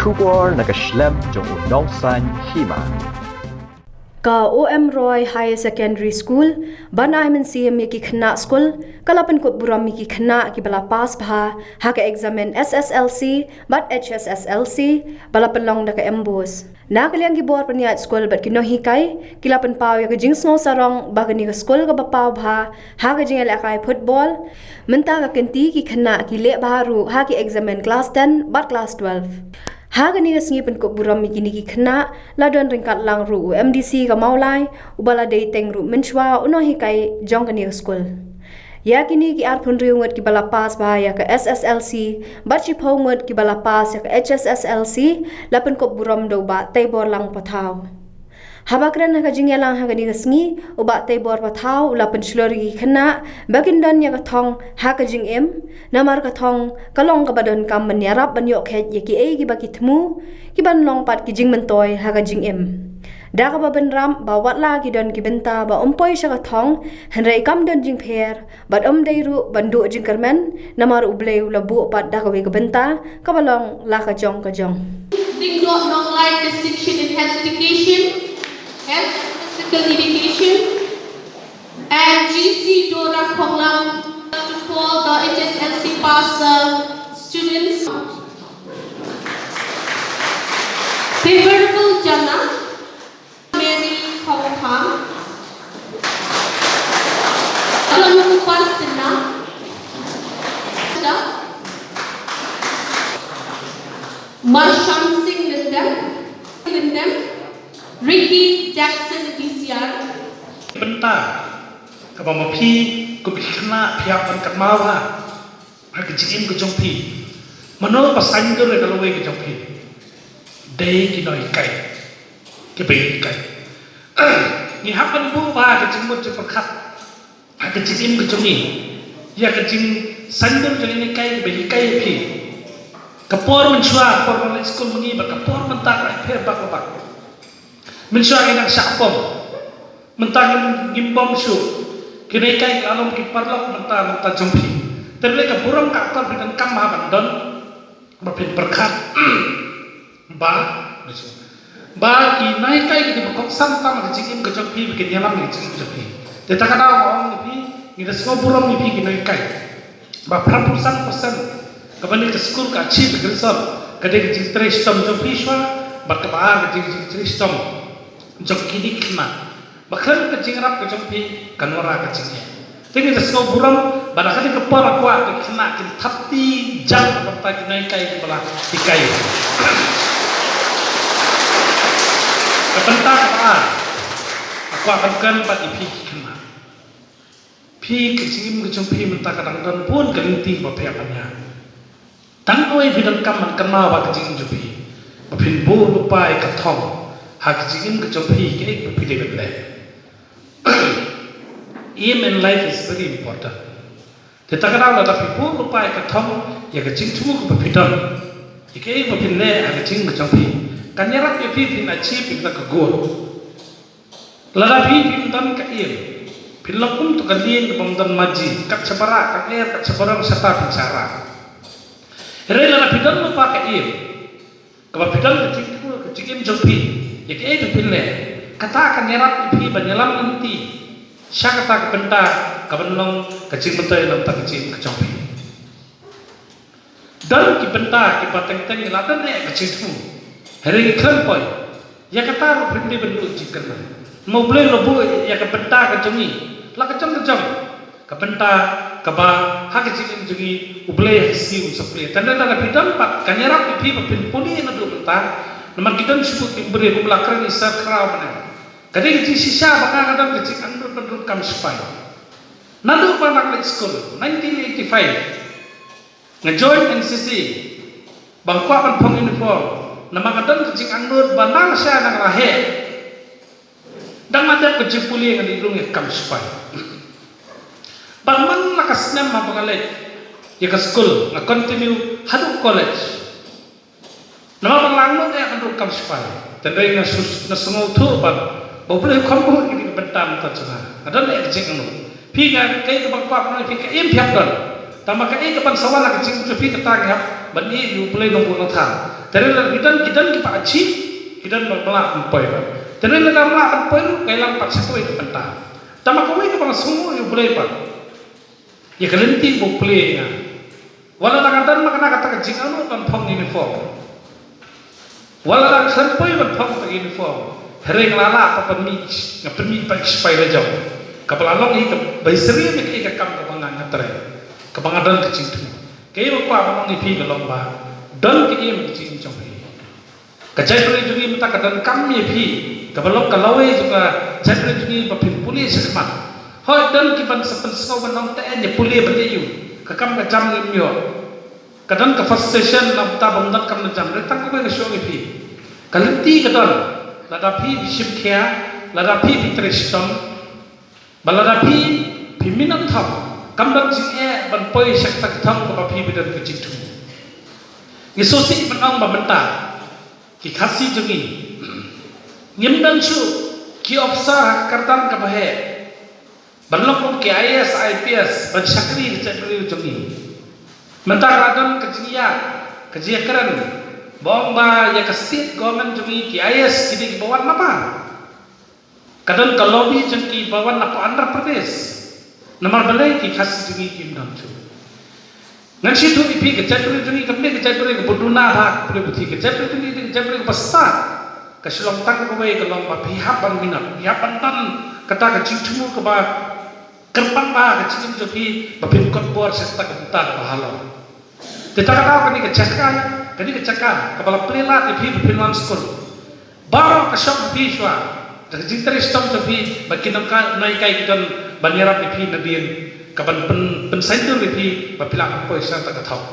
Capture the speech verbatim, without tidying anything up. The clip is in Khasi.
Khubor na ka shlem jong u nongsan hima. Ka O M Roy Higher Secondary School, ban ai mynsiem ïa ki khynnah skul, ka la pynkup burom ïa ki khynnah kiba la pass bha ha ka eksamen S S L C bad H S S L C ba la pynlong da ka MBOSE. Na ka liang ki bor pynïaid skul bad ki nonghikai, ki la pynpaw ïa ka jingsngew sarong ba kane ka skul kaba paw bha ha ka jingïalehkai football. Mynta ka kynti ki khynnah ki leh bha ruh ha ki eksamen klas ten bad klas twelve. Ha kane ka sngi pynkup burom ïa kine ki khynnah, la don ryngkat lang ruh u MDC ka Mawlai, uba la dei teng ruh mynshuwa u nonghikai jong kane ka skul. Ïa kine ki arphew hynriew ngut kiba la pass bha ïa ka S S L C bad shiphew ngut kiba la pass ïa ka H S S L C, la pynkup burom da u Bah Teiborlang Pathaw. Haba kren ha ka jingïalang ha kane ka sngi, u Bah Teibor Pathaw u la pynshlur ïa ki khynnah ba kin don ïa ka thong ha ka jingim, namar ka thong ka long kaba donkam ban ïarap ban ïoh khet ïa kiei kiba ki thmu, kiban long pat ki jingmyntoi ha ka jingim. Da kaba bynrap ba watla ki don ki bynta ba ym poi sha ka thong, hynrei kam don jingpher, bad ym dei ruh ban duh jingkyrmen, namar U Blei u la buh pat da kawei ka bynta kaba long la ka jong ka jong. Ding Doh Nonglait, distinction in health education, health and physical education, and G C Dora Khonglam, to call the H S L C pass, uh, students. Favorable Jana, Mary Thongthang, Don Upal Sinha, Marsham Singh Lyngdoh, Lyngdoh, Ricky Jackson D C R. Bynta kaba ma phi kum ki khynnah phi hap ban kynmaw ha. Ha ka jingim ka jong phi, mano ba saiñdur ïa ka lawei ka jong phi? Dei ki nonghikai, kiba hikai. Ngi hap ban buh bha ka jingmut jingpyrkhat ha ka jingim ka jong ngi ïa ka jingsaiñdur jong ki nonghikai kiba hikai ïa phi. Ka por mynshuwa, ka por ba ngi leit skul ma ngi, bad ka por mynta ka la pher bak la bak. Mynshuwa ngi dang shah pom. Mynta ngim, ngim bom shuh. Ki nonghikai ki la long ki paralok mynta, mynta jong phi. Te lei ka burom ka akor phi donkam ha ban don ba phin pyrkhat ba, ba ki nonghikai ki dei ba kongsan tam ka jingim ka jong phi, ba kin ïalam ka jingim ka jong phi. Te ta ka daw nga ong ïa phi, ngi da sngew burom ïa phi ki nonghikai. Ba phra phew san percent kaba ngi ka skul ka achieve ka result, ka dei ka jingtrei shitom jong phi shuwa, bad kaba ar ka dei ka jingtrei shitom jong kine ki khynnah. Ba khlem ka jingïarap ka jong phi kan wanrah ka jingeh. Te ngi da sngew burom ba da kane ka por nga kwah ki khynnah kin thap kti jam na ka bynta ki nonghikai kiba la hikai. Ka bynta kaba ar nga kwah ban kren bad ïa phi ki khynnah. Phi ka jingim ka jong phi mynta ka dang don bun ka lynti ba phi hap ban ïaid. Tang kawei phi donkam ban kynmaw ha ka jingim jong phi, ba phin buh lypa ïa ka thong ha ka jingim ka jong phi, kaei ba phi dei ban leh. Aim in life is very important. Te ta ka daw lada phi buh lypa ïa ka thong ïa ka jingthmu kaba phi don, ïa kaei ba phin leh ha ka jingim ka jong phi, kan ïarap ïa phi phin achieve ïa ka goal. Lada phi phim don ka aim, phin long kum uto ka lieng kaba ym don margin, kat shaba rah kan er, kat shaba rong shata phin shah rah. Hynrei lada phi don lypa ka aim, kaba phi don ka jingkyrkhu, ka jingim jong phi ïa kaei ba phin leh, kata kan ïarap ïa phi ban ïalam lynti sha kata ka bynta kaban long ka jingmyntoi na ka bynta ka jingim ka jong phi. Don ki bynta kiba teng teng ngi la don eh ka jingthmu, hynrei ngi khlem poi. Ïa kata ruh phim dei ban duh jingkyrmen. Ma U Blei u la buh ïa ka bynta ka jong ngi la ka jong ka jong, ka bynta kaba ha ka jingim jong ngi U Blei ha ka sngi un sa plie. Tang lada phi don pat, kan ïarap ïa phi ba phin pule naduh mynta. Namar ki don shu ki briew kum la kren ïa Sir Khraw mynne. Ka dei ka jingshisha ba nga nga don ka jingangnud ban ruh kam sipai. Naduh ba nga leit skul nineteen eighty-five, nga join N C C, ba nga kwah ban phong uniform, namar nga don ka jingangnud ba nang sha nang la heh, dang ma dep ka jingpule ngan ïa rung ïa ka kam sipai. Bad man la ka snem haba nga leit ïa ka skul, nga continue haduh college. Namar ba nga la angnud eh ban rung kam sipai. Te dei nga sus, nga sngewthuh bad ba U Blei u kham buh ïa kine ki bynta mynta jong nga. Nga don eh ka jingangnud. Phi nga, kaei kaba nga kwah ban ong ïa phi, ka aim phi hap don. Tangba kaei kaban sa wan ha ka jingim jong phi, kata ngi hap ban ïohi ïa U Blei Nongbuh Nongthaw. Te lada ki don, ki don kiba achieve, ki don ba lah ban poi pat. Te lada ym lah ban poi ruh, ka ïalam pat sha kawei ka bynta. Tangba kawei kaba nga sngewnguh ïa U Blei pat, ïa ka lynti ba u plie ïa nga. Wat lada nga don ma kane kata ka jingangnud ban phong uniform, wat lada nga khlem poi ban phong kata ka uniform, hynrei nga la lah pat ban mih, nga pynmih pat ïa ki shipai la jong. Kaba la long hi kaba syriem ïa kaei ka kam kaba nga, nga trei, kaba nga don ka jingthmu. Kaei ba kwah ban ong ïa phi ka long ba don kaei ka jingim jong phi. Ka jaitbynriew jong ngi mynta ka donkam ïa phi, kaba long ka lawei jong ka jaitbynriew jong ngi ba phin pule shakhmat. Hooid, don ki ban sa pynsngew ban ong te ïa pule ban ïa u, ka kam ka jam ngim ïoh. Ka don ka frustration na bynta ba ym don kam don jam. Hynrei tang kawei nga shu ong ïa phi, ka lynti ka don. Lada phi shim khia, lada phi, phi trei shitom, ba lada phi, phi minot thok, kam don jingeh ban poi sha kata ka thong kaba phi, phi don ka jingthmu. Ngi sngewsih ban ong ba mynta ki Khasi jong ngi ngim don shuh ki officer ha ka kyrdan kaba heh ban long kum ki I A S, I P S ban shakri ka jaitbynriew jong ngi. Mynta ka la don ka jingïa, ka jingïakren ba ong ba ïa ka state government jong ngi ki I A S ki dei kiba wan na bar. Ka don ka lobby jong ki ba wan na poh Andhra Pradesh. Namar balei? Ki Khasi jong ngi kim don shuh. Ngan shu ïathuh ïa phi, ka jaitbynriew jong ngi kam dei ka jaitbynriew kaba duna bha ha ka pule puthi. Ka jaitbynriew jong ngi dei ka jaitbynriew kaba stad. Ka shu long tang kawei, ka long ba phi hap ban minot, phi hap ban don kata ka jingthmu kaba kyrpang bha ha ka jingim jong phi ba phin kot bor sha kata ka bynta kaba halor. Te ta ka daw kane ka jaka, kane ka jaka kaba la plie lad ïa phi ba phin wan skul. Baroh ka shong ha phi shuwa, da ka jingtrei shitom jong phi, ba ki nonghikai, nonghikai ki don ban ïarap ïa phi na biang, ka ban pyn, pynsaiñdur ïa phi ba phi lah ban poi sha kata ka thong.